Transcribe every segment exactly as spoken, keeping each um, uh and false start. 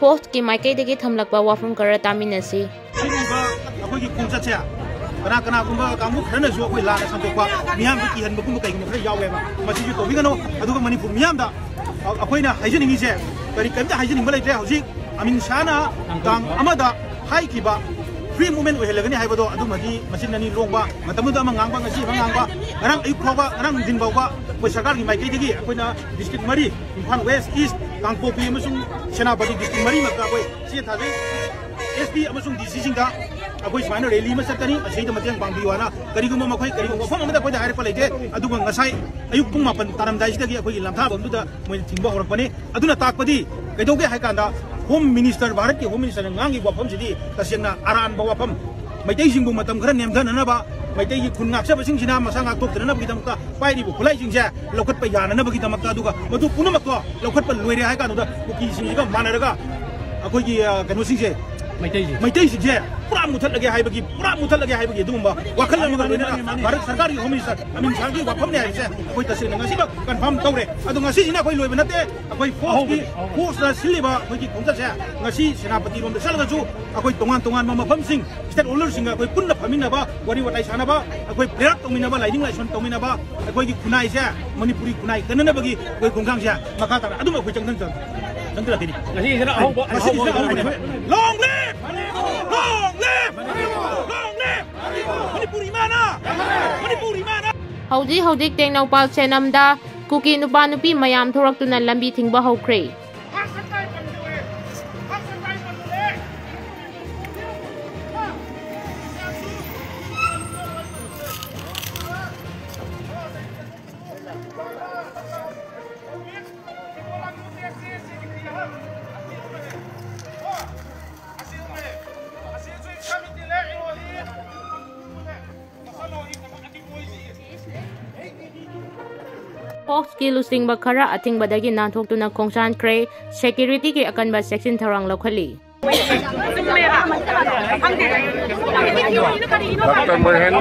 ꯐꯣꯛꯁꯀꯤ ꯃꯥꯏꯀꯩꯗꯒꯤ ꯊꯝꯂꯛꯄ ꯋꯥꯐꯝ ꯈꯔ ꯇꯥꯃꯤꯟꯅꯁꯤ꯫ ꯁꯤꯒꯨꯝꯕ ꯑꯩꯈꯣꯏꯒꯤ ꯈꯣꯡꯆꯠꯁꯦ ꯀꯅꯥ ꯀꯅꯥꯒꯨꯝꯕ ꯀꯥꯡꯕꯨ ꯈꯔꯅꯁꯨ ꯑꯩꯈꯣꯏ ꯂꯥꯟꯅ ꯁꯟꯗꯣꯛꯄ, ꯃꯤꯌꯥꯝꯗ ꯀꯤꯍꯟꯕꯒꯨꯝꯕ ꯀꯩꯒꯨꯝꯕ ꯈꯔ ꯌꯥꯎꯋꯦꯕ꯫ ꯃꯁꯤꯁꯨ ꯇꯧꯕꯤꯒꯅꯨ꯫ ꯑꯗꯨꯒ ꯃꯅꯤꯄꯨꯔ ꯃꯤꯌꯥꯝꯗ ꯑꯩꯈꯣꯏꯅ ꯍꯥꯏꯖꯅꯤꯡꯉꯤꯁꯦ ꯀꯔꯤ, ꯀꯔꯤꯝꯇ ꯍꯥꯏꯖꯅꯤꯡꯕ ꯂꯩꯇ꯭ꯔꯦ꯫ ꯍꯧꯖꯤꯛ ꯑꯃꯤꯟ ꯁꯥꯍꯅ ꯇꯥꯡ ꯑꯃꯗ ꯍꯥꯏꯈꯤꯕ ꯐ꯭ꯔꯤ ꯃꯨꯚꯃꯦꯟ ꯑꯣꯏꯍꯜꯂꯒꯅꯤ ꯍꯥꯏꯕꯗꯣ ꯑꯗꯨꯃꯗꯤ ꯃꯆꯤꯟ ꯑꯅꯤ ꯂꯣꯡꯕ, ꯃꯇꯝꯗꯨꯗ ꯑꯃ ꯉꯥꯡꯕ, ꯉꯁꯤ ꯑꯃ ꯉꯥꯡꯕ, ꯉꯔꯥꯡ ꯑꯌꯨꯛ ꯐꯥꯎꯕ, ꯉꯔꯥꯡ ꯅꯨꯡꯊꯤꯟ ꯐꯥꯎꯕ ꯑꯩꯈꯣꯏ ꯁꯔꯀꯥꯔꯒꯤ ꯃꯥꯏꯀꯩꯗꯒꯤ ꯑꯩꯈꯣꯏꯅ ꯗꯤꯁꯇ꯭ꯔꯤꯛ ꯃꯔꯤ, ꯏꯝꯐꯥꯜ ꯋꯦꯁ, ꯏꯁ, ꯀꯥꯡꯄꯣꯛꯄꯤ ꯑꯃꯁꯨꯡ ꯁꯦꯅꯥꯄꯇꯤ ꯗꯤꯁꯇ꯭ꯔꯤꯛ ꯃꯔꯤꯃꯛꯇ ꯑꯩꯈꯣꯏ ꯆꯦ ꯊꯥꯖꯩ꯫ ꯑꯦꯁ ꯄꯤ ꯑꯃꯁꯨꯡ ꯗꯤ ꯁꯤꯁꯤꯡꯗ ꯑꯩꯈꯣꯏ ꯁꯨꯃꯥꯏꯅ ꯔꯦꯂꯤ ꯑꯃ ꯆꯠꯀꯅꯤ, ꯑꯁꯤꯗ ꯃꯇꯦꯡ ꯄꯥꯡꯕꯤꯌꯨ ꯍꯥꯏꯅ꯫ ꯀꯔꯤꯒꯨꯝꯕ ꯃꯈꯣꯏ ꯀꯔꯤꯒꯨꯝꯕ ꯋꯥꯐꯝ ꯑꯃꯗ ꯑꯩꯈꯣꯏꯗ ꯍꯥꯏꯔꯛꯄ ꯂꯩꯇꯦ꯫ ꯑꯗꯨꯒ ꯉꯁꯥꯏ ꯑꯌꯨꯛ ꯄꯨꯡ ꯃꯥꯄꯟ ꯇꯥꯔꯝꯗꯥꯏꯁꯤꯗꯒꯤ ꯑꯩꯈꯣꯏꯒꯤ ꯂꯝꯊꯥꯕꯝꯗꯨꯗ ꯃꯣꯏꯅ ꯊꯤꯡꯕ ꯍꯧꯔꯛꯄꯅꯤ꯫ ꯑꯗꯨꯅ ꯇꯥꯛꯄꯗꯤ ꯀꯩꯗꯧꯒꯦ ꯍꯥꯏ ꯀꯥꯟꯗ, ꯍꯣꯝ ꯃꯤꯅꯤꯁꯇꯔ, ꯚꯥꯔꯠꯀꯤ ꯍꯣꯝ ꯃꯤꯅꯤꯁꯇꯔꯅ ꯉꯥꯡꯉꯤꯕ ꯋꯥꯐꯝꯁꯤꯗꯤ ꯇꯁꯦꯡꯅ ꯑꯔꯥꯟꯕ ꯋꯥꯐꯝ꯫ ꯃꯩꯇꯩꯁꯤꯡꯕꯨ ꯃꯇꯝ ꯈꯔ ꯅꯦꯝꯊꯅꯅꯕ, ꯃꯩꯇꯩꯒꯤ ꯈꯨꯟ ꯉꯥꯛꯆꯕꯁꯤꯡꯁꯤꯅ ꯃꯁꯥ ꯉꯥꯛꯊꯣꯛꯆꯅꯅꯕꯒꯤꯗꯃꯛꯇ ꯄꯥꯏꯔꯤꯕ ꯈꯨꯠꯂꯥꯏꯁꯤꯡꯁꯦ ꯂꯧꯈꯠꯄ ꯌꯥꯅꯅꯕꯒꯤꯗꯃꯛꯇ, ꯑꯗꯨꯒ ꯃꯗꯨ ꯄꯨꯝꯅꯃꯛꯇꯣ ꯂꯧꯈꯠꯄ ꯂꯣꯏꯔꯦ ꯍꯥꯏ ꯀꯥꯟꯗꯨꯗ ꯀꯨꯀꯤꯁꯤꯡꯁꯤꯒ ꯃꯥꯟꯅꯔꯒ ꯑꯩꯈꯣꯏꯒꯤ, ꯑ, ꯀꯩꯅꯣꯁꯤꯡꯁꯦ, ꯃꯩꯇꯩꯁꯦ꯫ ꯃꯩꯇꯩꯁꯤꯡꯁꯦ ꯄꯨꯔꯥ ꯃꯨꯊꯠꯂꯒꯦ ꯍꯥꯏꯕꯒꯤ, ꯄꯨꯔꯥ ꯃꯨꯊꯠꯂꯒꯦ ꯍꯥꯏꯕꯒꯤ ꯑꯗꯨꯒꯨꯝꯕ ꯋꯥꯈꯜ ꯑꯃꯒ ꯂꯣꯏꯅꯅ ꯃꯥꯅꯤ, ꯃꯥꯅꯤ, ꯃꯥꯅꯤ꯫ ꯚꯥꯔꯠ ꯁꯔꯀꯥꯔꯒꯤ ꯍꯣꯝ ꯃꯤꯅꯤꯁꯇꯔ ꯑꯃꯤꯠ ꯁꯥꯍꯒꯤ ꯋꯥꯐꯝꯅꯦ ꯍꯥꯏꯕꯁꯦ ꯑꯩꯈꯣꯏ ꯇꯁꯦꯡꯅ ꯉꯁꯤꯃꯛ ꯀꯟꯐꯥꯔꯝ ꯇꯧꯔꯦ꯫ ꯑꯗꯣ ꯉꯁꯤꯁꯤꯅ ꯑꯩꯈꯣꯏ ꯂꯣꯏꯕ ꯅꯠꯇꯦ꯫ ꯑꯩꯈꯣꯏ ꯐꯣꯔꯁꯀꯤ, ꯑꯍꯧꯕꯅꯤ, ꯑꯍꯧꯕꯅꯤ꯫ ꯐꯣꯔꯁꯅ ꯁꯤꯜꯂꯤꯕ ꯑꯩꯈꯣꯏꯒꯤ ꯈꯣꯡꯆꯠꯁꯦ ꯉꯁꯤ ꯁꯦꯅꯥꯄꯇꯤꯔꯣꯝꯗ ꯆꯠꯂꯒꯁꯨ ꯑꯩꯈꯣꯏ ꯇꯣꯉꯥꯟ ꯇꯣꯉꯥꯟꯕ ꯃꯐꯝꯁꯤꯡ, ꯁ꯭ꯇꯦꯛ ꯍꯣꯜꯗꯔꯁꯤꯡꯒ ꯑꯩꯈꯣꯏ ꯄꯨꯟꯅ ꯐꯝꯃꯤꯟꯅꯕ, ꯋꯥꯔꯤ ꯋꯥꯇꯥꯏ ꯁꯥꯟꯅꯕ, ꯑꯩꯈꯣꯏ ꯄ꯭ꯔꯦꯌꯔ ꯇꯧꯃꯤꯟꯅꯕ, ꯂꯥꯏꯅꯤꯡ ꯂꯥꯏꯁꯣꯟ ꯇꯧꯃꯤꯟꯅꯕ, ꯑꯩꯈꯣꯏꯒꯤ ꯈꯨꯟꯅꯥꯏꯁꯦ ꯃꯅꯤꯄꯨꯔꯤ ꯈꯨꯟꯅꯥꯏ ꯀꯟꯅꯅꯕꯒꯤ ꯑꯩꯈꯣꯏ ꯈꯣꯡꯊꯥꯡꯁꯦ ꯃꯈꯥ ꯇꯥꯅ ꯑꯗꯨꯝ ꯑꯩꯈꯣꯏ ꯆꯪꯁꯤꯟ-, ꯆꯪꯁꯤꯜꯂꯛꯈꯤꯅꯤ꯫ ꯉꯁꯤꯒꯤꯁꯤꯅ ꯑꯍꯧꯕ, ꯉꯁꯤꯒꯤꯁꯤꯅ ꯑꯍꯧꯕꯅꯦ꯫ ꯑꯍꯧꯕꯅꯦ꯫ Long live! Long live! Long live! Manipur ꯏꯃꯥꯅ! ꯃꯅꯤꯄꯨꯔ ꯏꯃꯥꯅ! ꯍꯧꯖꯤꯛ ꯍꯧꯖꯤꯛ ꯇꯦꯡꯅꯧꯄꯥꯜ ꯁꯦꯅꯝꯗ ꯀꯨꯀꯤ ꯅꯨꯄꯥ ꯅꯨꯄꯤ ꯃꯌꯥꯝ ꯊꯣꯔꯛꯇꯨꯅ ꯂꯝꯕꯤ ꯊꯤꯡꯕ ꯍꯧꯈ꯭ꯔꯦ꯫ ꯐꯣꯛꯁꯀꯤ ꯂꯨꯆꯤꯡꯕ ꯈꯔ ꯑꯊꯤꯡꯕꯗꯒꯤ ꯅꯥꯟꯊꯣꯛꯇꯨꯅ ꯈꯣꯡꯁꯥꯟꯈ꯭ꯔꯦ꯫ ꯁꯦꯀ꯭ꯌꯨꯔꯤꯇꯤꯒꯤ ꯑꯀꯟꯕ ꯆꯦꯛꯁꯤꯟ ꯊꯧꯔꯥꯡ ꯂꯧꯈꯠꯂꯤ꯫ ꯗꯥꯛꯇꯔ ꯃꯣꯍꯦꯟ꯫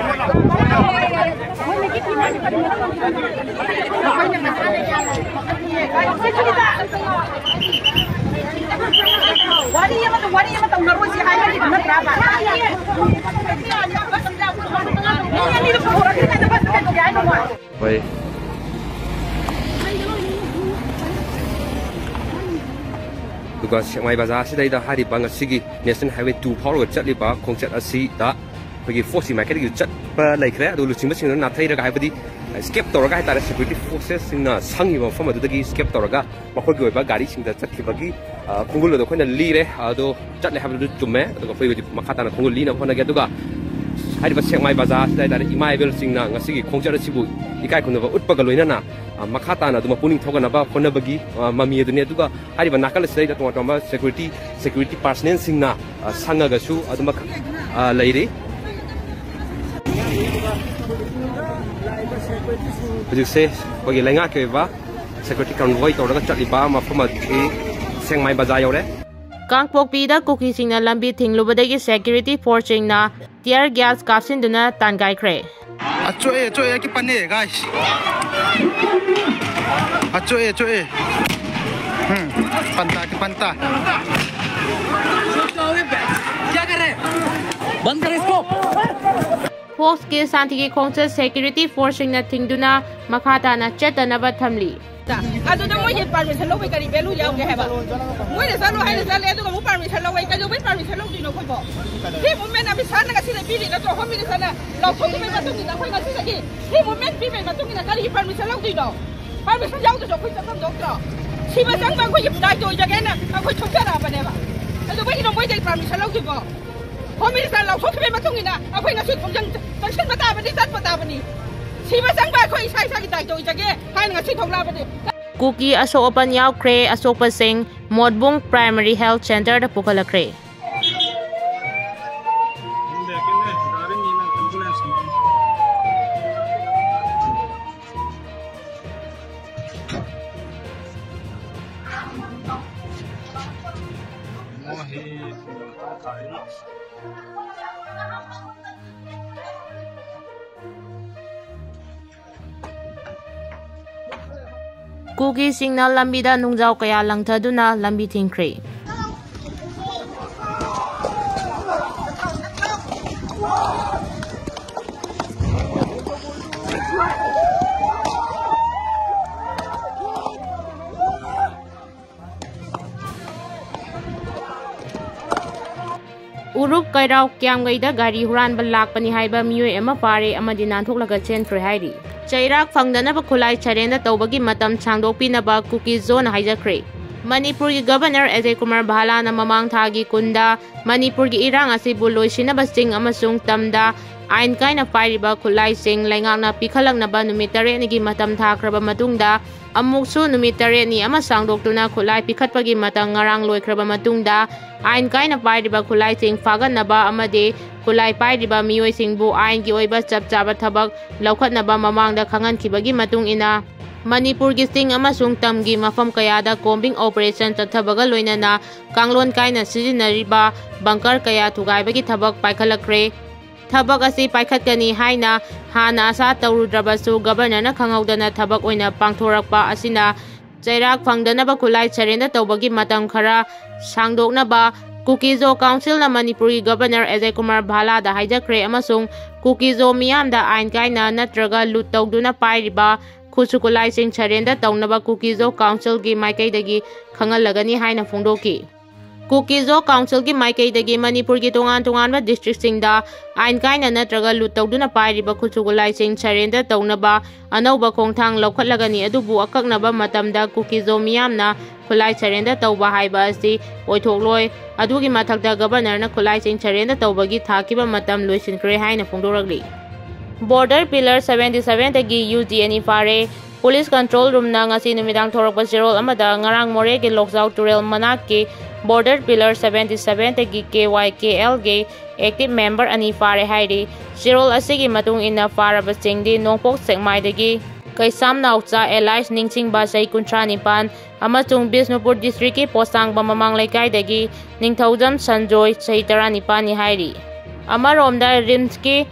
ꯑꯗꯨꯒ ꯁꯦꯛꯃꯥꯏ ꯕꯖꯥꯔ ꯑꯁꯤꯗꯩꯗ ꯍꯥꯏꯔꯤꯕ ꯉꯁꯤꯒꯤ National Highway two ꯐꯥꯎꯔꯒ ꯆꯠꯂꯤꯕ ꯈꯣꯡꯆꯠ ꯑꯁꯤꯗ ꯑꯩꯈꯣꯏꯒꯤ force ꯀꯤ ꯃꯥꯏꯀꯩꯗꯒꯤ ꯆꯠꯄ ꯂꯩꯈ꯭ꯔꯦ꯫ ꯑꯗꯨꯒ ꯂꯨꯆꯤꯡꯕꯁꯤꯡꯗꯨꯅ ꯅꯥꯊꯩꯔꯒ, ꯍꯥꯏꯕꯗꯤ escape ꯇꯧꯔꯒ ꯍꯥꯏꯇꯥꯔꯦ, security forces ꯁꯤꯡꯅ ꯁꯪꯉꯤꯕ ꯃꯐꯝ ꯑꯗꯨꯗꯒꯤ escape ꯇꯧꯔꯒ ꯃꯈꯣꯏꯒꯤ ꯑꯣꯏꯕ ꯒꯥꯔꯤꯁꯤꯡꯗ ꯆꯠꯈꯤꯕꯒꯤ, ꯑ, ꯈꯣꯡꯒꯨꯜ ꯑꯗꯣ ꯑꯩꯈꯣꯏꯅ ꯂꯤꯔꯦ꯫ ꯑꯗꯣ ꯆꯠꯂꯦ ꯍꯥꯏꯕꯗꯨ ꯆꯨꯝꯃꯦ꯫ ꯑꯗꯨꯒ ꯑꯩꯈꯣꯏ ꯍꯧꯖꯤꯛ ꯃꯈꯥ ꯇꯥꯅ ꯈꯣꯡꯒꯨꯜ ꯂꯤꯅꯕ ꯍꯣꯠꯅꯒꯦ꯫ ꯑꯗꯨꯒ ꯍꯥꯏꯔꯤꯕ ꯁꯦꯛꯃꯥꯏ ꯕꯖꯥꯔ ꯑꯁꯤꯗ ꯍꯥꯏꯇꯥꯔꯦ, ꯏꯃꯥ ꯏꯕꯦꯜꯁꯤꯡꯅ ꯉꯁꯤꯒꯤ ꯈꯣꯡꯆꯠ ꯑꯁꯤꯕꯨ ꯏꯀꯥꯏ ꯈꯨꯝꯅꯕ ꯎꯠꯄꯒ ꯂꯣꯏꯅꯅ, ꯑ, ꯃꯈꯥ ꯇꯥꯅ ꯑꯗꯨꯃꯛ ꯄꯨꯛꯅꯤꯡ ꯊꯧꯒꯠꯅꯕ ꯍꯣꯠꯅꯕꯒꯤ, ꯑ, ꯃꯃꯤ ꯑꯗꯨꯅꯤ꯫ ꯑꯗꯨꯒ ꯍꯥꯏꯔꯤꯕ ꯅꯥꯀꯜ ꯑꯁꯤꯗꯩꯗ ꯇꯣꯉꯥꯟ ꯇꯣꯉꯥꯟꯕ security, security personnel ꯁꯤꯡꯅ, ꯑ, ꯁꯪꯉꯒꯁꯨ ꯑꯗꯨꯃꯛ, ꯑ, ꯂꯩꯔꯤ꯫ ꯍꯧꯖꯤꯛꯁꯦ ꯑꯩꯈꯣꯏꯒꯤ ꯂꯩꯉꯥꯛꯀꯤ ꯑꯣꯏꯕ security convoy ꯇꯧꯔꯒ ꯆꯠꯂꯤꯕ ꯃꯐꯝ ꯑꯗꯨꯗꯤ ꯁꯦꯛꯃꯥꯏ ꯕꯖꯥꯔ ꯌꯧꯔꯦ꯫ ꯀꯥꯡꯄꯣꯛꯄꯤꯗ ꯀꯨꯀꯤꯁꯤꯡꯅ ꯂꯝꯕꯤ ꯊꯤꯡꯂꯨꯕꯗꯒꯤ security force ꯁꯤꯡꯅ tear gas ꯀꯥꯞꯁꯤꯟꯗꯨꯅ ꯇꯥꯟꯒꯥꯏꯈ꯭ꯔꯦ꯫ ꯑꯆꯣꯛꯑꯦ, ꯑꯆꯣꯛꯑꯦ, ꯑꯩꯒꯤ ꯄꯟꯅꯦ, guys꯫ ꯑꯆꯣꯛꯑꯦ, ꯑꯆꯣꯛꯑꯦ꯫ ꯎꯝ, ꯄꯟꯇꯥ, ꯄꯟꯇꯥ꯫ क्या कर रहे हैं? बंद कर इसको। Force ꯀꯤ ꯁꯥꯟꯇꯤꯒꯤ ꯈꯣꯡꯆꯠ security force ꯁꯤꯡꯅ ꯊꯤꯡꯗꯨꯅ ꯃꯈꯥ ꯇꯥꯅ ꯆꯠꯇꯅꯕ ꯊꯝꯂꯤ꯫ ꯑꯗꯨꯗ ꯃꯣꯏꯒꯤ permission ꯂꯧꯕꯩ ꯀꯔꯤ value ꯌꯥꯎꯒꯦ ꯍꯥꯏꯕ? ꯃꯣꯏꯅ ꯆꯠꯂꯣ ꯍꯥꯏꯅ ꯆꯠꯂꯦ, ꯑꯗꯨꯒ ꯑꯃꯨꯛ permission ꯂꯧꯋꯦ꯫ ꯀꯩꯗꯧꯕꯩ permission ꯂꯧꯗꯣꯏꯅꯣ ꯑꯩꯈꯣꯏꯕꯣ? ꯁꯤ movement ꯑꯃꯤꯠ ꯁꯥꯍꯅ ꯉꯁꯤꯗ ꯄꯤꯔꯤ ꯅꯠꯇ꯭ꯔꯣ? Home Minister ꯅ ꯂꯥꯎꯊꯣꯛꯈꯤꯕꯒꯤ ꯃꯇꯨꯡ ꯏꯟꯅ ꯑꯩꯈꯣꯏ ꯉꯁꯤꯗꯒꯤ ꯁꯤ movement ꯄꯤꯕꯒꯤ ꯃꯇꯨꯡ ꯏꯟꯅ ꯀꯔꯤꯒꯤ permission ꯂꯧꯗꯣꯏꯅꯣ? Permission ꯌꯥꯎꯗ꯭ꯔꯁꯨ ꯑꯩꯈꯣꯏ ꯆꯠꯐꯝ ꯊꯣꯛꯇ꯭ꯔꯣ? ꯁꯤꯕ ꯆꯪꯕ ꯑꯩꯈꯣꯏꯒꯤ ꯗꯥꯏꯇ ꯑꯣꯏꯖꯒꯦꯅ ꯑꯩꯈꯣꯏ ꯊꯣꯛꯆꯔꯛꯑꯕꯅꯦꯕ꯫ ꯑꯗꯨ ꯃꯣꯏꯒꯤꯅ ꯃꯣꯏꯗꯒꯤ permission ꯂꯧꯗꯣꯏꯕꯣ? Home Minister ꯂꯥꯎꯊꯣꯛꯈꯤꯕꯒꯤ ꯃꯇꯨꯡ ꯏꯟꯅ ꯑꯩꯈꯣꯏ ꯉꯁꯤ ꯈꯣꯡꯖꯪ ꯆꯪꯁꯤꯟꯕ ꯇꯥꯕꯅꯤ, ꯆꯠꯄ ꯇꯥꯕꯅꯤ꯫ ꯁꯤꯕ ꯆꯪꯕ ꯑꯩꯈꯣꯏ ꯏꯁꯥ ꯏꯁꯥꯒꯤ ꯗꯥꯏꯇ ꯑꯣꯏꯖꯒꯦ ꯍꯥꯏꯅ ꯉꯁꯤ ꯊꯣꯛꯂꯛꯑꯕꯅꯤ꯫ ꯀꯨꯀꯤ ꯑꯁꯣꯛ ꯑꯄꯟ ꯌꯥꯎꯈ꯭ꯔꯦ꯫ ꯑꯁꯣꯛꯄꯁꯤꯡ ꯃꯣꯠꯕꯨꯡ Primary Health Center ꯗ ꯄꯨꯈꯠꯂꯛꯈ꯭ꯔꯦ꯫ ꯀꯨꯀꯤꯁꯤꯡꯅ ꯂꯝꯕꯤꯗ ꯅꯨꯡꯖꯥꯎ ꯀꯌꯥ ꯂꯪꯊꯗꯨꯅ ꯂꯝꯕꯤ ꯊꯤꯡꯈ꯭ꯔꯦ꯫ ꯎꯔꯨꯞ ꯀꯩꯔꯥꯎ ꯀ꯭ꯌꯥꯝꯒꯩꯗ ꯒꯥꯔꯤ ꯍꯨꯔꯥꯟꯕ ꯂꯥꯛꯄꯅꯤ ꯍꯥꯏꯕ ꯃꯤꯑꯣꯏ ꯑꯃ ꯐꯥꯔꯦ ꯑꯃꯗꯤ ꯅꯥꯟꯊꯣꯛꯂꯒ ꯆꯦꯟꯈ꯭ꯔꯦ ꯍꯥꯏꯔꯤ꯫ ꯆꯩꯔꯥꯛ ꯐꯪꯗꯅꯕ ꯈꯨꯠꯂꯥꯏ surrender ꯇꯧꯕꯒꯤ ꯃꯇꯝ ꯁꯥꯡꯗꯣꯛꯄꯤꯅꯕ ꯀꯨꯀꯤꯖꯣꯅ ꯍꯥꯏꯖꯈ꯭ꯔꯦ꯫ ꯃꯅꯤꯄꯨꯔꯒꯤ Governor ꯑꯖꯌ ꯀꯨꯃꯥꯔ ꯚꯥꯂꯥꯅ ꯃꯃꯥꯡ ꯊꯥꯒꯤ ꯀꯨꯟꯗ ꯃꯅꯤꯄꯨꯔꯒꯤ ꯏꯔꯥꯡ ꯑꯁꯤꯕꯨ ꯂꯣꯏꯁꯤꯟꯅꯕ ꯆꯤꯡ ꯑꯃꯁꯨꯡ ꯇꯝꯗ ꯑꯥꯏꯟ ꯀꯥꯏꯅ ꯄꯥꯏꯔꯤꯕ ꯈꯨꯠꯂꯥꯏꯁꯤꯡ ꯂꯩꯉꯥꯛꯅ ꯄꯤꯈꯠꯂꯛꯅꯕ ꯅꯨꯃꯤꯠ ꯇꯔꯦꯠꯅꯤꯒꯤ ꯃꯇꯝ ꯊꯥꯈ꯭ꯔꯕ ꯃꯇꯨꯡꯗ, ꯑꯃꯨꯛꯁꯨ ꯅꯨꯃꯤꯠ ꯇꯔꯦꯠꯅꯤ ꯑꯃ ꯁꯥꯡꯗꯣꯛꯇꯨꯅ ꯈꯨꯠꯂꯥꯏ ꯄꯤꯈꯠꯄꯒꯤ ꯃꯇꯝ ꯉꯔꯥꯡ ꯂꯣꯏꯈ꯭ꯔꯕ ꯃꯇꯨꯡꯗ, ꯑꯥꯏꯟ ꯀꯥꯏꯅ ꯄꯥꯏꯔꯤꯕ ꯈꯨꯠꯂꯥꯏꯁꯤꯡ ꯐꯥꯒꯠꯅꯕ ꯑꯃꯗꯤ ꯈꯨꯠꯂꯥꯏ ꯄꯥꯏꯔꯤꯕ ꯃꯤꯑꯣꯏꯁꯤꯡꯕꯨ ꯑꯥꯏꯟꯒꯤ ꯑꯣꯏꯕ ꯆꯞ ꯆꯥꯕ ꯊꯕꯛ ꯂꯧꯈꯠꯅꯕ ꯃꯃꯥꯡꯗ ꯈꯪꯍꯟꯈꯤꯕꯒꯤ ꯃꯇꯨꯡ ꯏꯟꯅ, ꯃꯅꯤꯄꯨꯔꯒꯤ ꯆꯤꯡ ꯑꯃꯁꯨꯡ ꯇꯝꯒꯤ ꯃꯐꯝ ꯀꯌꯥꯗ combing operation ꯆꯠꯊꯕꯒ ꯂꯣꯏꯅꯅ ꯀꯥꯡꯂꯣꯟ ꯀꯥꯏꯅ ꯁꯤꯖꯤꯟꯅꯔꯤꯕ bunker ꯀꯌꯥ ꯊꯨꯒꯥꯏꯕꯒꯤ ꯊꯕꯛ ꯄꯥꯏꯈꯠꯂꯛꯈ꯭ꯔꯦ꯫ ꯊꯕꯛ ꯑꯁꯤ ꯄꯥꯏꯈꯠꯀꯅꯤ ꯍꯥꯏꯅ ꯍꯥꯟꯅ ꯑꯁꯥ ꯇꯧꯔꯨꯗ꯭ꯔꯕꯁꯨ, Governorꯅ ꯈꯪꯍꯧꯗꯅ ꯊꯕꯛ ꯑꯣꯏꯅ ꯄꯥꯡꯊꯣꯔꯛꯄ ꯑꯁꯤꯅ ꯆꯩꯔꯥꯛ ꯐꯪꯗꯅꯕ ꯈꯨꯠꯂꯥꯏ surrender ꯇꯧꯕꯒꯤ ꯃꯇꯝ ꯈꯔ ꯁꯥꯡꯗꯣꯛꯅꯕ ꯀꯨꯀꯤꯖꯣ Councilꯅ ꯃꯅꯤꯄꯨꯔꯒꯤ Governor ꯑꯖꯌ ꯀꯨꯃꯥꯔ ꯚꯥꯂꯥꯗ ꯍꯥꯏꯖꯈ꯭ꯔꯦ ꯑꯃꯁꯨꯡ ꯀꯨꯀꯤꯖꯣ ꯃꯤꯌꯥꯝꯗ ꯑꯥꯏꯟ ꯀꯥꯏꯅ ꯅꯠꯇ꯭ꯔꯒ ꯂꯨꯠ ꯇꯧꯗꯨꯅ ꯄꯥꯏꯔꯤꯕ ꯈꯨꯠꯁꯨ ꯈꯨꯠꯂꯥꯏꯁꯤꯡ surrender ꯇꯧꯅꯕ ꯀꯨꯀꯤꯖꯣ Councilꯒꯤ ꯃꯥꯏꯀꯩꯗꯒꯤ ꯈꯪꯍꯜꯂꯒꯅꯤ ꯍꯥꯏꯅ ꯐꯣꯡꯗꯣꯛꯈꯤ꯫ ꯀꯨꯀꯤꯖꯣ Councilꯒꯤ ꯃꯥꯏꯀꯩꯗꯒꯤ ꯃꯅꯤꯄꯨꯔꯒꯤ ꯇꯣꯉꯥꯟ ꯇꯣꯉꯥꯟꯕ districtꯁꯤꯡꯗ ꯑꯥꯏꯟ ꯀꯥꯏꯅ ꯅꯠꯇ꯭ꯔꯒ ꯂꯨꯠ ꯇꯧꯗꯨꯅ ꯄꯥꯏꯔꯤꯕ ꯈꯨꯠꯁꯨ ꯈꯨꯠꯂꯥꯏꯁꯤꯡ surrender ꯇꯧꯅꯕ ꯑꯅꯧꯕ ꯈꯣꯡꯊꯥꯡ ꯂꯧꯈꯠꯂꯒꯅꯤ, ꯑꯗꯨꯕꯨ ꯑꯀꯛꯅꯕ ꯃꯇꯝꯗ ꯀꯨꯀꯤꯖꯣ ꯃꯤꯌꯥꯝꯅ ꯈꯨꯠꯂꯥꯏ surrender ꯇꯧꯕ ꯍꯥꯏꯕ ꯑꯁꯤ ꯑꯣꯏꯊꯣꯛꯂꯣꯏ꯫ ꯑꯗꯨꯒꯤ ꯃꯊꯛꯇ Governorꯅ ꯈꯨꯠꯂꯥꯏꯁꯤꯡ surrender ꯇꯧꯕꯒꯤ ꯊꯥꯈꯤꯕ ꯃꯇꯝ ꯂꯣꯏꯁꯤꯟꯈ꯭ꯔꯦ ꯍꯥꯏꯅ ꯐꯣꯡꯗꯣꯔꯛꯂꯤ꯫ Border Pillar seventy sevenꯗꯒꯤ ꯌꯨ ꯖꯤ ꯑꯅꯤ ꯐꯥꯔꯦ꯫ Police Control Roomꯅ ꯉꯁꯤ ꯅꯨꯃꯤꯗꯥꯡ ꯊꯣꯔꯛꯄ ꯆꯦꯔꯣꯜ ꯑꯃꯗ ꯉꯔꯥꯡ ꯃꯣꯔꯦꯒꯤ ꯂꯣꯛꯖꯥꯎ ꯇꯨꯔꯦꯜ ꯃꯅꯥꯛꯀꯤ Border Pillar seventy sevenꯗꯒꯤ K Y ꯀꯦ ꯑꯦꯜꯒꯤ active member ꯑꯅꯤ ꯐꯥꯔꯦ ꯍꯥꯏꯔꯤ꯫ ꯆꯦꯔꯣꯜ ꯑꯁꯤꯒꯤ ꯃꯇꯨꯡ ꯏꯟꯅ ꯐꯥꯔꯕꯁꯤꯡꯗꯤ ꯅꯣꯡꯄꯣꯛ ꯁꯦꯛꯃꯥꯏꯗꯒꯤ ꯀꯩꯁꯥꯝ ꯅꯥꯎꯆꯥ alias ꯅꯤꯡꯁꯤꯡꯕ, ꯆꯍꯤ ꯀꯨꯟꯊ꯭ꯔꯥ ꯅꯤꯄꯥꯟ, ꯑꯃꯁꯨꯡ ꯕꯤꯁꯅꯨꯄꯨꯔ districtꯀꯤ ꯄꯣꯠꯁꯥꯡꯕ ꯃꯃꯥꯡ ꯂꯩꯀꯥꯏꯗꯒꯤ ꯅꯤꯡꯊꯧꯖꯝ ꯁꯟꯖꯣꯏ, ꯆꯍꯤ ꯇꯔꯥꯅꯤꯄꯥꯟꯅꯤ ꯍꯥꯏꯔꯤ꯫ ꯑꯃꯔꯣꯝꯗ, RIMSꯀꯤ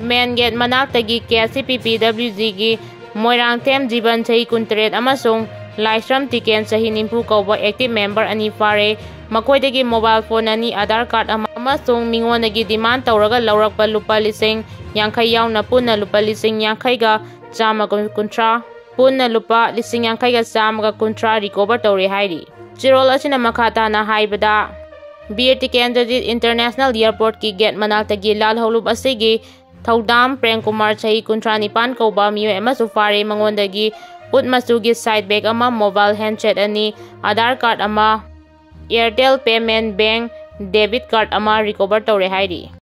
main gate ꯃꯅꯥꯛꯇꯒꯤ ꯀꯦ ꯁꯤ ꯄꯤ ꯄꯤ ꯗꯕ꯭ꯂꯤꯎ ꯖꯤꯒꯤ ꯃꯣꯏꯔꯥꯡꯊꯦꯝ ꯖꯤꯕꯟ, ꯆꯍꯤ ꯀꯨꯟꯇꯔꯦꯠ, ꯑꯃꯁꯨꯡ ꯂꯥꯏꯁ꯭ꯔꯝ ꯇꯤꯀꯦꯟ, ꯆꯍꯤ ꯅꯤꯐꯨ ꯀꯧꯕ active member ꯑꯅꯤ ꯐꯥꯔꯦ꯫ ꯃꯈꯣꯏꯗꯒꯤ mobile phone ꯑꯅꯤ, Aadhaar card ꯑꯃ ꯑꯃꯁꯨꯡ ꯃꯤꯉꯣꯟꯗꯒꯤ demand ꯇꯧꯔꯒ ꯂꯧꯔꯛꯄ ꯂꯨꯄꯥ ꯂꯤꯁꯤꯡ ꯌꯥꯡꯈꯩ ꯌꯥꯎꯅ ꯄꯨꯟꯅ ꯂꯨꯄꯥ ꯂꯤꯁꯤꯡ ꯌꯥꯡꯈꯩꯒ ꯆꯥꯝꯃꯒ ꯀꯨꯟꯊ꯭ꯔꯥ, ꯄꯨꯟꯅ ꯂꯨꯄꯥ ꯂꯤꯁꯤꯡ ꯌꯥꯡꯈꯩꯒ ꯆꯥꯝꯃꯒ ꯀꯨꯟꯊ꯭ꯔꯥ recover ꯇꯧꯔꯦ ꯍꯥꯏꯔꯤ꯫ ꯆꯦꯔꯣꯜ ꯑꯁꯤꯅ ꯃꯈꯥ ꯇꯥꯅ ꯍꯥꯏꯕꯗ, ꯕꯤꯔ ꯇꯤꯀꯦꯟꯗ꯭ꯔꯖꯤꯠ ꯏꯟꯇꯔꯅꯦꯁꯅꯦꯜ ꯏꯌꯥꯔꯄꯣꯔꯠꯀꯤ ꯒꯦꯠ ꯃꯅꯥꯛꯇꯒꯤ ꯂꯥꯜꯍꯧꯂꯨꯞ ꯑꯁꯤꯒꯤ ꯊꯧꯗꯥꯝ ꯄ꯭ꯔꯦꯝ ꯀꯨꯃꯥꯔ, ꯆꯍꯤ ꯀꯨꯟꯊ꯭ꯔꯥ ꯅꯤꯄꯥꯟ ꯀꯧꯕ ꯃꯤꯑꯣꯏ ꯑꯃꯁꯨ ꯐꯥꯔꯦ꯫ ꯃꯉꯣꯟꯗꯒꯤ ꯎꯠ ꯃꯆꯨꯒꯤ ꯁꯥꯏꯠ ꯕꯦꯒ ꯑꯃ, ꯃꯣꯕꯥꯏꯜ ꯍꯦꯟꯗꯁꯦꯠ ꯑꯅꯤ, ꯑꯥꯙꯥꯔ ꯀꯥꯔꯗ ꯑꯃ, Airtel payment bank debit card ꯑꯃ ꯔꯤꯀꯣꯚꯔ ꯇꯧꯔꯦ ꯍꯥꯏꯔꯤ꯫